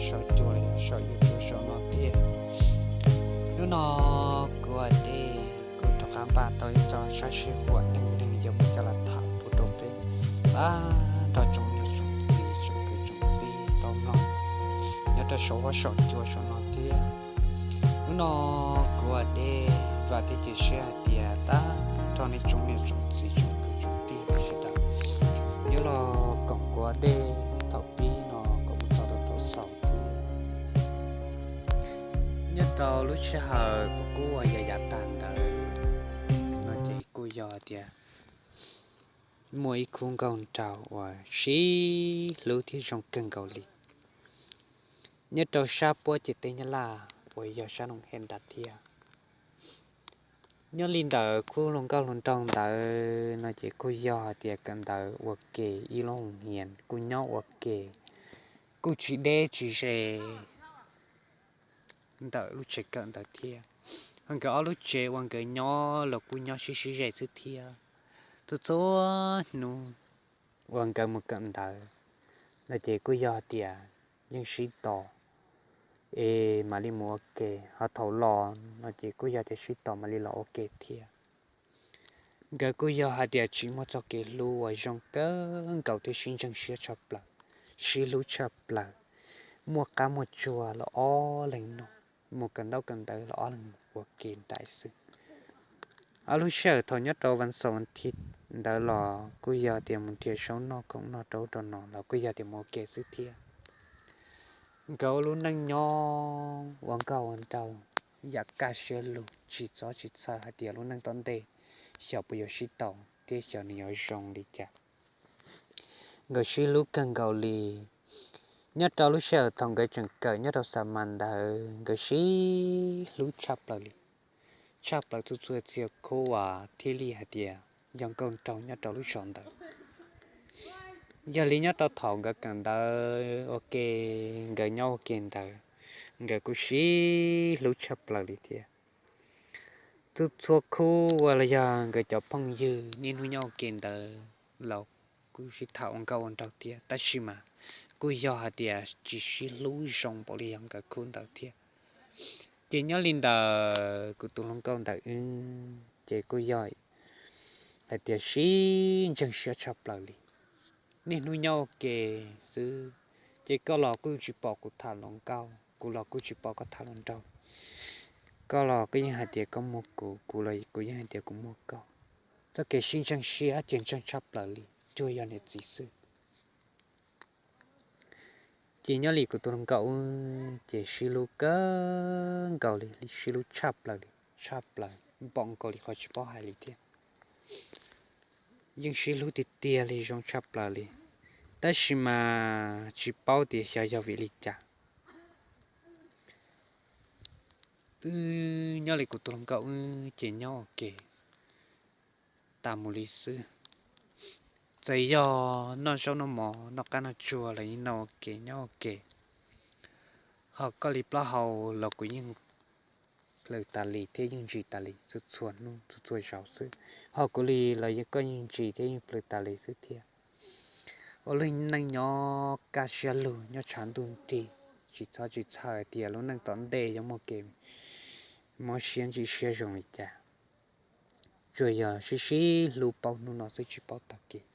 saum cua los yog saum YouTube saum no thiab. Hnub no kuv Dej kuj rov qab npaj tau ib txoj sab sij huam neej neeg yuav muab coj los tham pub rau peb tag nrho tsoom niam tsoom txiv tsoom kwv tsoom tij tau mloog nyob rau saum huab saum cua saum no thiab. Hnub no kuv Dej vam thiab cia siab hais tias tag nrho nej tsoom niam tsoom txiv tsoom kwv tsoom tij sawv daws yuav los koom kuv Dej thaum pib no kom mus txog rau thaum xaus thiab. Nyob rau lub sij hawm kuv kuj uas yav yav tag ntawd no ces kuj yog tias muaj ib khub nkauj nraug uas sib hlub thiab zoo kawg nkaus li nyob rau sab puab ciam teb Nyab Laj uas yog sab Noom Hej Nras thiab. Nyob li ntawm khub hluas nkauj hluas nraug ntawd no ces kuj yog hais tias kawm ntawv ua ke ib lub hoo hias kuj nyob ua ke, kuj tsis deb tsis ze ntawm lub tsev kawm ntawd thiab. Ho nkawd ob lub tsev uas nkawd nyob los kuj nyob sib sib ze xwb thiab. Txhua txhua hnub uas nkawd mus kawm ntawv no ces kuj yog tias yeej sib tos es mam li mus ua ke, ho thaum los no ces kuj yog tias sib tos mam li los ua ke thiab. Nkawd kuj yog hais tias tsis muaj txoj kev hlub uas zoo kawg nkaus thiab sib ntseeg siab tshaj plaws, sib hlub tshaj plaws, muaj qab muaj tsuag los ob leeg noj, mus kawm ntaub kawm ntawv los ob leeg ua ke nraim xwb. Ob lub sij hawm thaum nyob rau vas xaum vas thiv ntawd los kuj yog tias mus nrhiav zaub noj khoom noj rau ub rau no los kuj yog tias mus ua ke xwb thiab. Nkawd ua lub neej nyob ua nkauj ua nraug yam kaj siab lug tsis txhob tsis txhawj hais tias lub neej tom ntej xyov puas yuav sib tau thiab xyov nws yuav zoo li cas. Nkawd sib hlub kawg nkaus li. Nyob rau lub sij hawm thaum nkawd tseem kawm nyob rau xa mas ntawd nkawd sib hlub tshaj plaws li, tshaj plaws txhua txhua txhia khub uas thiaj li hais tias yog nkauj nraug nyob rau lub zos ntawd. Yog li nyob rau thaum nkawd kawm ntawv ua ke, nkawd nyob ua ke ntawd, nkawd kuj sib hlub tshaj plaws li thiab. Txhua txhua khub uas los yog nkawd cov phooj ywg niaj hnub nyob ua ke ntawd los kuj sib tham ua nkauj ua nraug thiab, tab sis mas kuj yog hais tias tsis sib hlub zoo npaum li yog nkawd khub ntawd thiab. Ces nyob li ntawm kuv tus hluas nkauj ntawm wb ces kuj yog hais tias sib ntseeg siab tshaj plaws li. Niaj hnub nyob ua ke xwb, ces koj los kuj tsis pom kuv tham hluas nkauj, kuv los kuj tsis pom koj tham hluas nraug. Koj los koj yeej hais tias koj muaj kuv, kuv los kuv yeej hais tias kuv muaj koj. Txoj kev sib ntseeg siab ces ntseeg tshaj plaws li, cuag yog niam txiv xwb. Ces nyob li kuv tus hluas nkauj wb ces sib hlub kawg nkaus li, sib hlub tshaj plaws li, tshaj plaws npaum nkaus li qhov tsis paub hais li thiab. Yeej sib hlub tiag tiag li, zoo tshaj plaws li, tab sis mas tsis paub tias xyov yog vim li cas. Wb nyob li kuv tus hluas nkauj wb ces nyob ua ke tas mus li xwb. Txawm yog noj zaub noj mov noj qab noj tsuag los yeej noj ua ke nyob ua ke, ho koj li plaub hau los kuv yeej plhws tas li thiab yeej ntsis tas li txhua txhua hnub txhua txhua zaus xwb. Ho kuv li los koj yeej ntsis thiab yeej plhws tas li xwb thiab. Ua lub neej nyob kaj siab lug nyob tshav ntuj nrig, tsis txhob tsis txhawj tias lub neej tom ntej yuav muaj kev mob siab ntsim siab zoo li cas. Tsuas yog sib sib hlub paub hnub no xwb tsis paub tag kis.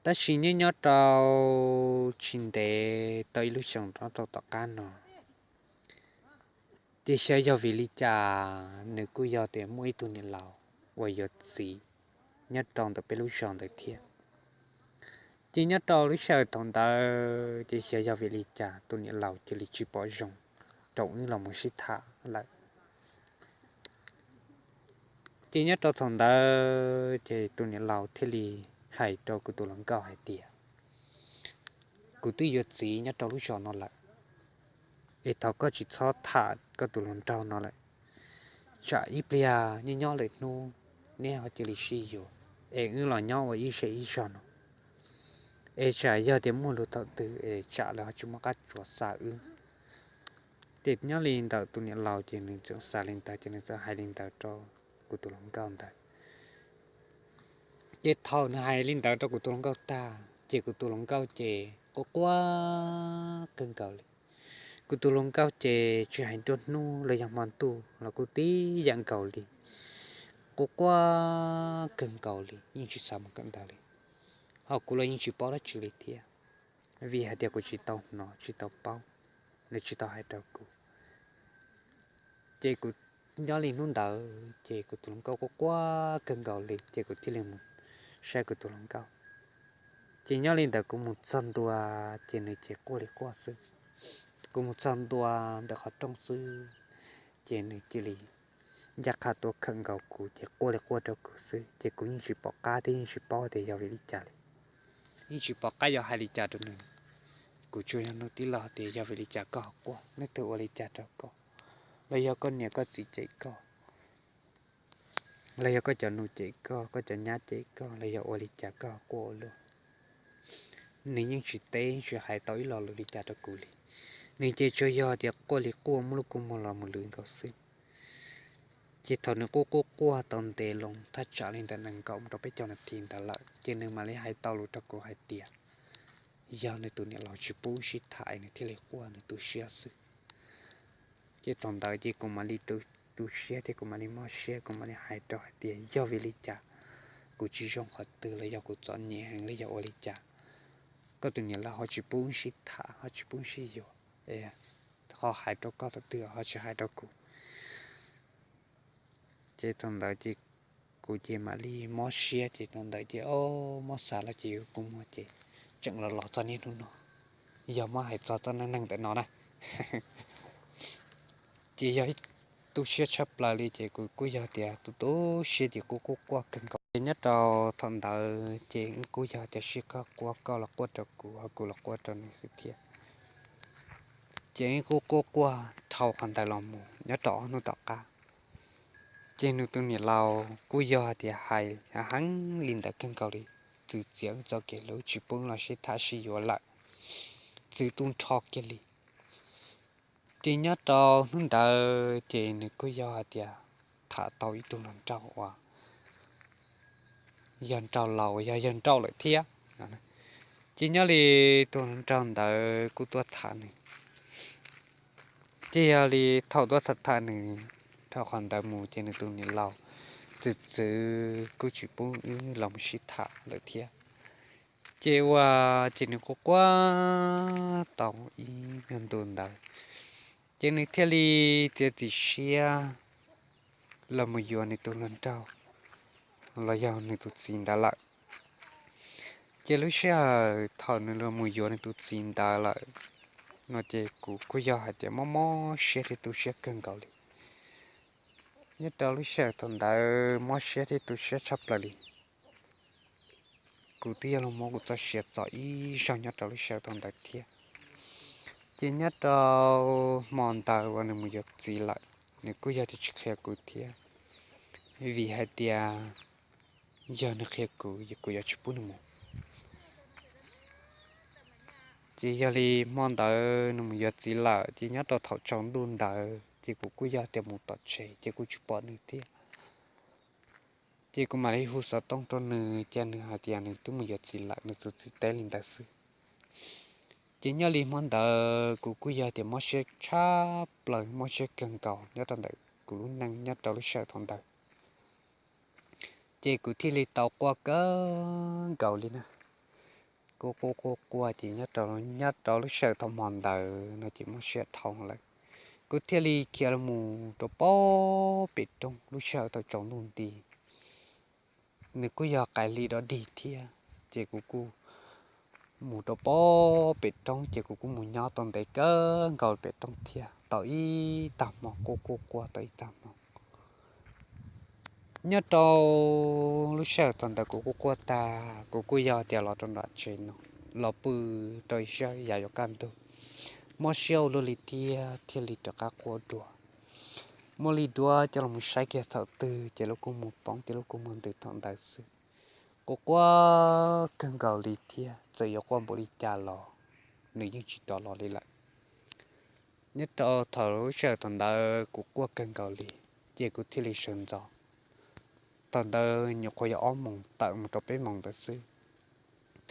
Tab sis nyob nyob rau tsis ntev tau ib lub xyoos rov rau tom qab no, ces xyov yog vim li cas nws kuj yog tias muaj ib tug niam laus uas yuav txiv nyob rau ntawm peb lub zos ntawd thiab. Ces nyob rau lub sij hawm thaum ntawd ces xyov yog vim li cas tus niam laus cia li tsis pom zoo rau wb los mus sib tham lawm. Ces nyob rau thaum ntawd ces tus niam laus thiaj li hais rau kuv tus hluas nkauj hais tias, kuv twb yuav txiv nyob rau lub zos no lawm, es thov koj tsis txhob tham koj tus hluas nraug no lawm. Tsam ib pliag nyob nyob lwm hnub neb ho cia li sib yuav, es wb los nyob ua ib zej ib zog no, es tsam yog tias muaj lus thaum twg es tsam lawv ho tsis muaj qab tsuas xa wb. Ces nyob li ntawm tus niam laus ces nws txawm xav li ntawd ces nws txawm hais li ntawd rau kuv tus hluas nkauj ntawd. Ces thaum nws hais li ntawd rau kuv tus hluas nkauj tag Ces kuv tus hluas nkauj ces quaj quaj kawg nkaus li. Kuv tus hluas nkauj ces tsis hais nruab hnub los yog hmo ntuj los kuj tib yam nkaus li, quaj quaj kawg nkaus li, yeej tsis xav mus kawm ntawv li. Ho kuv los yeej tsis paub dab tsi li thiab, vim hais tias kuv tsis tau hnov tsis tau paub, nws tsis tau hais rau kuv. Ces kuv nyob li hnub ntawd ces kuv tus hluas nkauj quaj quaj kawg nkaus li ces kuv thiaj li mus saib kuv tus hluas nkauj. Ces nyob li ntawd kuv mus txog ntua ces nws ces quaj li quaj xwb. Kuv mus txog ntua ntawm qhov rooj xwb ces nws cia li ncaj qha tuaj khawm nkaus kuv ces quaj li quaj rau kuv xwb ces kuv yeej tsis pom qab thiab yeej tsis paub tias yog vim li cas li. Yeej tsis pom qab yuav hais li cas rau nws. Kuv tsuas yog nug tij laug tias yog vim li cas koj ho quaj, leej twg ua li cas rau koj, los yog koj niam koj txiv cem koj, los yog koj cov nus cem koj, koj cov nyab cem koj, los yog ua li cas koj ho quaj ua luaj. Nws yeej tsis teb tsis hais tau ib lo lus li cas rau kuv li. Nws ces tsuas yog tias quaj li quaj muab lub kua muag los mus lwv nkaus xwb. Ces thaum nws quaj quaj quaj tau ntev loo thaj tsam li ntawm nees nkaum mus rau peb caug nas this ntawd lawm ces nws mam li hais tau lus rau kuv hais tias yog nws tus niam laus tsis pub sib tham es nws thiaj li quaj nws tu siab xwb. Ces thaum ntawd ces kuv mam li tu siab thiab kuv mam li mob siab, kuv mam li hais rau hais tias yog vim li cas, kuv tsis zoo qhov twg los yog kuv txom nyem heev los yog ua li cas koj tus niam laus ho tsis pub sib tham ho tsis pub sib yuav, ho hais rau koj thaum twg ho tsis hais rau kuv. Ces thaum ntawd ces kuv ces mam li mob siab ces thaum ntawd ces o, mob xav los ces yus kua muag ces tseem los los txog niaj hnub no, yog muab hais txog txoj neej neeg ntawm no na ces yog tu siab tshaj plaws li ces kuv kuj yog tias tu tu siab ces kuj quaj quaj kawg nkaus. Ces nyob rau thaum ntawd ces kuj yog tias sib qawg quaj, koj los quaj rau kuv ho kuv los quaj rau nws xwb thiab. Ces kuj quaj quaj dhau qhov ntawd los mus nyob rau ob hnub tom qab, ces nws tus niam laus kuj yog tias hais heev li ntawd kawg nkaus li, txwv txiav wb txoj kev hlub tsis pub los sib tham sib yuav lawm, txwv tu nrho kiag li. Ces nyob rau hnub ntawd ces nws kuj yog hais tias tham tau ib tug hluas nraug uas yog nraug laus uas yog yawg nrauj lawm thiab. Ces nyob li tus hluas nraug ntawd kuj tuaj tham nws, ces yog li thaum tuaj tham tham nws dhau qhov ntawd mus ces nws tus niam laus txwv txwv kuj tsis pub wb los mus sib tham lawm thiab. Ces ua ces nws quaj quaj tau ib nyuag ntu ntawd, ces nws thiaj li txiav txim siab los mus yuav nws tus hluas nraug los yog nws tus txiv ntawd lawm. Ces lub sij hawm thaum nws los mus yuav nws tus txiv ntawd lawm no ces kuv kuj yog hais tias mob mob siab thiab tu siab kawg nkaus li. Nyob rau lub sij hawm thaum ntawd mob siab thiab tu siab tshaj plaws li. Kuv twb yog los muab kuv txoj sia txo ib zaug nyob rau lub sij hawm thaum ntawd thiab. Ces nyob rau hmo ntawd uas nws mus yuav txiv lawm, nws kuj yog tias tsis qhia kuv thiab, vim hais tias yog nws qhia kuv, kuv yuav tsis pub nws mus. Ces yog li hmo ntawd nws mus yuav txiv lawm, ces nyob rau thaum tsaus ntuj ntawd ces kuv kuj yog tias mus tom tsev ces kuj tsis pom nws thiab. Ces kuv mam li hu xov tooj rau nws, ces nws hais tias nws twb mus yuav txiv lawm, nws tus txiv teb li ntawd xwb. Ces nyob li hmo ntawd kuv kuj yog tias mob siab tshaj plaws, mob siab kawg nkaus nyob rau ntawm kuv lub neej nyob rau lub sij hawm thaum ntawd. Ces kuv thiaj li tau quaj kawg nkaus li na. Kuv quaj quaj quaj ces nyob rau, nyob rau lub sij hawm thaum hmo ntawd no ces mob siab dhau lawm. Kuv thiaj li khiav los mus rau pem roob lub sij hawm thaum tsaus ntuj nti. Nws kuj yog qaim hli dog dig thiab, ces kuv kuj mus rau pem roob ces kuv kuj mus nyob tau ntev kawg nkaus pem roob thiab tau ib tag hmo, quaj quaj quaj tau ib tag hmo. Nyob rau lub sij hawm thaum ntawd kuv kuj quaj tag, kuv kuj yog tias los rau nram tsev no, los pw rau ib sij hawm yav yuav kaj ntug, mob siab ua luaj li thiab thiaj li rov qab quaj dua. Muaj li duab coj los saib kiag thaum twg ces lub kua muag poob thiab lub kua muag ntws thaum ntawd xwb. Kuv quaj kawg nkaus li thiab txawm yuav quaj npaum li cas los nws yeej tsis rov los li lawm. Nyob rau thaum lub sij hawm thaum ntawd kuv quaj kawg nkaus li, ces kuv thiaj li sawv ntxov. Thaum ntawd nyuam qhuav yog ob moos tawm mus rau peb moos ntawd xwb.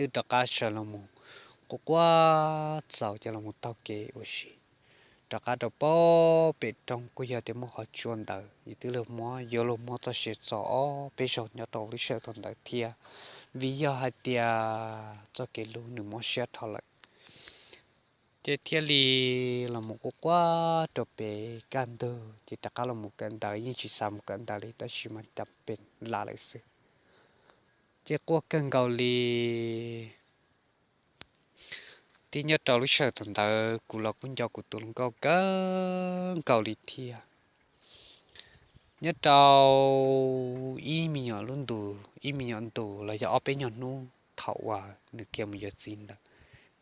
twb rov qab sawv los mus quaj quaj txaus ces los mus taug kev ua si rov qab rau pem roob. Kuj yog tias muaj qhov tsua ntawd yus twb luag muab, yuav luag muab txoj sia txo ob peb zaug nyob rau lub sij hawm thaum ntawd thiab, vim yog hais tias txoj kev hlub nws mob siab dhau lawm. Ces thiaj li los mus quaj quaj rau pem kaj ntug ces rov qab los mus kawm ntawv, yeej tsis xav mus kawm ntawv li tab sis mas cas pem lam lawm xwb. Ces quaj kawg nkaus li thiab nyob rau lub sij hawm thaum ntawd kuv los kuj nco kuv tus hluas nkauj kawg nkaus li thiab. Nyob rau ib me nyuam lub ntus, ib me nyuam ntus los yog ob peb nyuag hnub thaum uas nws khiav mus yuav txiv ntawd,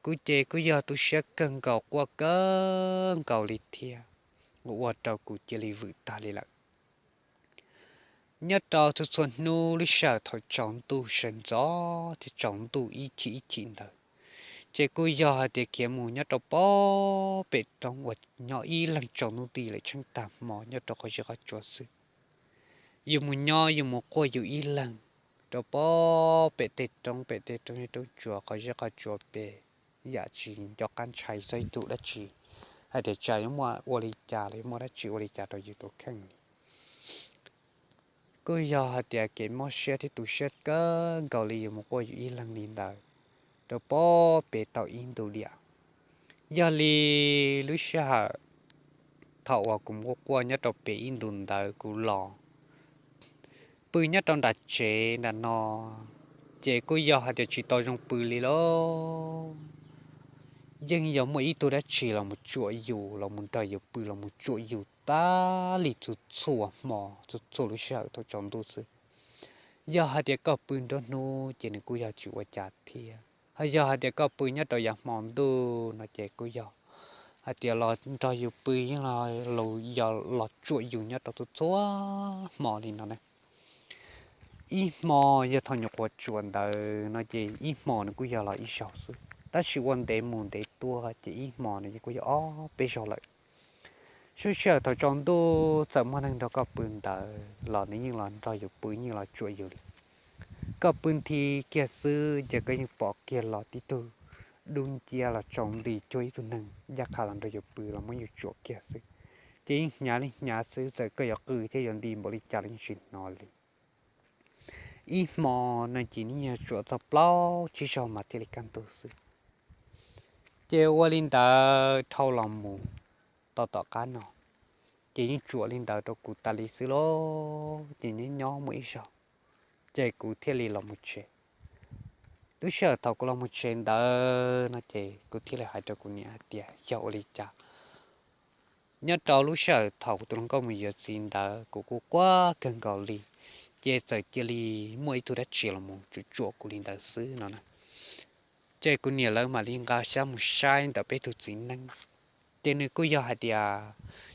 kuv ces kuj yog tu siab kawg nkaus, quaj kawg nkaus li thiab, ua ua rau kuv cia li vwm tag li lawm. Nyob rau txhua txhua hnub lub sij hawm thaum tsaus ntuj sawv ntxov thiab tsaus ntuj ib chim ib chim ntawd, ces kuj yog hais tias khiav mus nyob rau pem roob uas nyob ib leeg tsaus ntuj nti lawm tsheej tag hmo nyob rau qhov zeb qhov tsua xwb. Yus mus nyob yus mus quaj yus ib leeg rau pem tej roob, pem tej roob zeb roob tsua, qhov zeb qhov tsua pem, yam tsis nco qab ntshai txog ib tug dab tsi hais tias tsam yuav muaj ua li cas los yuav muaj dab tsi ua li cas rau yus tus kheej li. Kuj yog hais tias kev mob siab thiab tu siab kawg nkaus li yus mus quaj yus ib leeg li ntawd rau pem tau ib ntus diam. Yog li lub sij hawm thaum uas kuv mus quaj quaj nyob rau pem ib ntus ntawd kuv los pw nyob rau nram tsev nram no, ces kuj yog hais tias tsis tau zoo pw li lauj. Yeej yog muaj ib tug dab tsi los mus tsuam yus, los mus nrog yus pw, los mus tsuam yus tas li txhua txhua hmo txhua txhua lub sij hawm thaum tsaus ntuj xwb. Yog hais tias koj pw nruab hnub ces nws kuj yog tsis ua cas thiab, ho yog hais tias koj pw nyob rau yav hmo ntuj no ces kuj yog hais tias los nrog yus pw yeej los, yog los tsuam yus nyob rau txhua txhua hmo li no na. Ib hmo yog thaum nyuam qhuav tsuam ntawd no ces ib hmo nws kuj yog los ib zaug xwb, tab sis ua ntev mus ntev tuaj ces ib hmo nws kuj yog ob peb zaug lawm. Lub sij hawm thaum tsaus ntuj txawm muaj neeg nrog koj pw ntawd los nws yeej los nrog yus pw, yeej los tsuam yus li. Koj pw nthi kiag xwb ces koj yeej pom kiag los tib tug dub nciab los tsaus nti cuag ib tug neeg ncaj qha los nrog yus pw los muab yus tsuam kiag xwb. Ces yeej hnyav li hnyav xwb, txawm koj yuav qw thiab yuav nti npaum li cas los yeej tsis hnov li. Ib hmo no ces nws yog tsuam txog plaub tsib zaug mas thiaj li kaj ntug xwb. Ces ua li ntawd dhau los mus tau tom qab no, ces yeej tsuam li ntawd rau kuv tas li xwb lauj. Ces nyob nyob muaj ib zaug ces kuv thiaj li los mus tsev. Lub sij hawm thaum kuv los mus tsev ntawd no ces kuv thiaj li hais rau kuv niam hais tias yog ua li cas nyob rau lub sij hawm thaum kuv tus hluas nkauj mus yuav txiv ntawd kuv kuj quaj kawg nkaus li, ces txawm cia li muaj ib tug dab tsi los mus tsuam tsuam kuv li ntawd xwb no na. Ces kuv niam lawv mam li nqa xyab mus saib ntawm peb tug txiv neej, ces nws kuj yog hais tias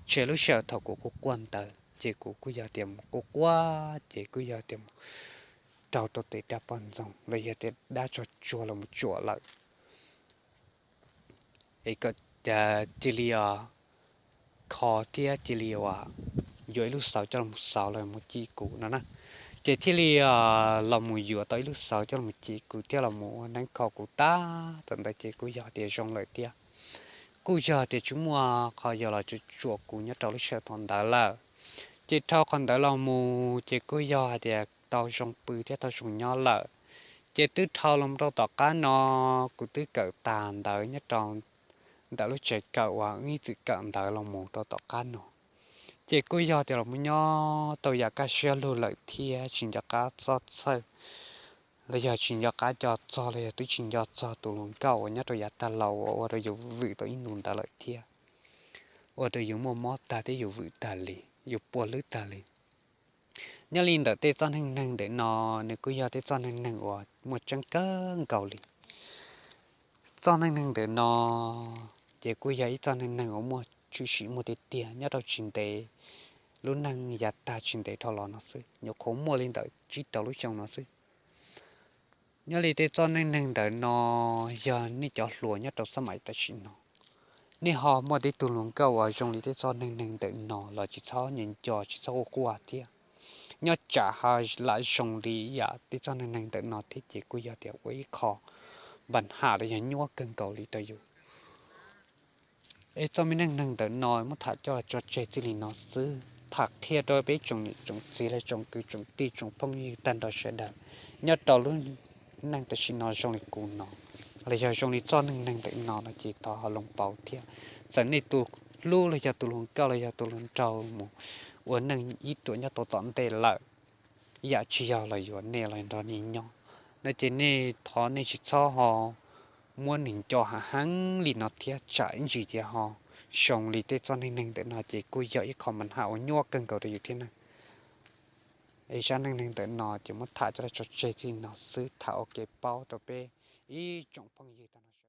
tseg lub sij hawm thaum kuv quaj quaj ntawd ces kuv kuj yog tias mus quaj quaj ces kuj yog tias mus raug rau tes dab poj ntxoog los yog tias dab tsog tsuag los mus tsuam lawm, es kom cia li kho thiab cia li uas yuav ib lub xauv coj los xauv los mus ci kuv no na. Ces thiaj li los mus yuav tau ib lub xauv coj los mus ci kuv thiab los mus ua neeb kho kuv tag. Thaum ntawd ces kuj yog tias zoo lawm thiab, kuj yog tias tsis muaj qhov yog los tsuam tsuam kuv nyob rau lub sij hawm thaum ntawd lawm. Ces dhau qhov ntawd los mus ces kuj yog hais tias tau zoo pw thiab tau zoo nyob lawm. Ces twb dhau los rau tom qab no, kuv twb kawm tag ntawv nyob rau ntawm lub tsev kawm uas wb ib txwm kawm ntawv los mus rau tom qab no, ces kuj yog tias los mus nyob tau yam kaj siab lug lawm thiab tsis nco qab txog txhawj los yog tsis nco qab nco txog los yog twb tsis nco txog tus hluas nkauj uas nyob rau yav tag los uas ua rau yus vwm tau ib ntus ntawd lawm thiab, ua rau yus muaj mob tag thiab yus vwm tag li, yus puas hlwb tag li. Nyob li ntawm tej txoj neej neeg ntawm no, nws kuj yog tej txoj neej neeg uas muaj tseeb kawg nkaus li. Txoj neej neeg ntawm no ces kuj yog ib txoj neej neeg uas muaj tshwm sim muaj tiag tiag nyob rau tsis ntev, lub neej yav tag tsis ntev dhau los no xwb, nyuam qhuav muaj li ntawm tsib rau lub xyoo no xwb. Nyob li tej txoj neej neeg ntawm no, yog nej cov hluas nyob rau xab maim tam sim no, nej ho muaj tej tug hluas nkauj uas zoo li tej txoj neej neeg ntawm no los tsis txhob nco nco tsis txhob quaj quaj thiab. Nyob tsam ho lam zoo li yam tej txoj neej neeg ntawm no thiab ces kuj yog tias ua ib qho npa ham los yog nyuaj kawg nkaus li rau yus. Es txoj me neej neeg ntawm no muab tham coj los tso tseg txij li no xwb, tham qhia rau peb tsoom niam tsoom txiv los tsoom kwv tsoom tij tsoom phooj ywg tag nrho sawv daws nyob rau lub neej tam sim no zoo li kuv no, los yog zoo li txoj neej neeg ntawm no no ces thov ho loo pauv thiab. Txawm nej tus hlub los yog tus hluas nkauj los yog tus hluas nraug mus ua neej ib ruam nyob tau tom ntej lawm, yam tsis yog los yuav nej los nrog nej nyob no ces nej thov nej tsis txhob ho muab nws nco hav heev li no thiab tsam ib ntsis ces ho zoo li tej txoj neej neeg ntawm no ces kuj yog ib qho npa ham uas nyuaj kawg nkaus rau yus thiab na. Es zaj neej neeg ntawm no ces muab tham coj los tso tseg txij no xwb, tham ua kev paub rau peb ib tsoom phooj ywg tag nrho.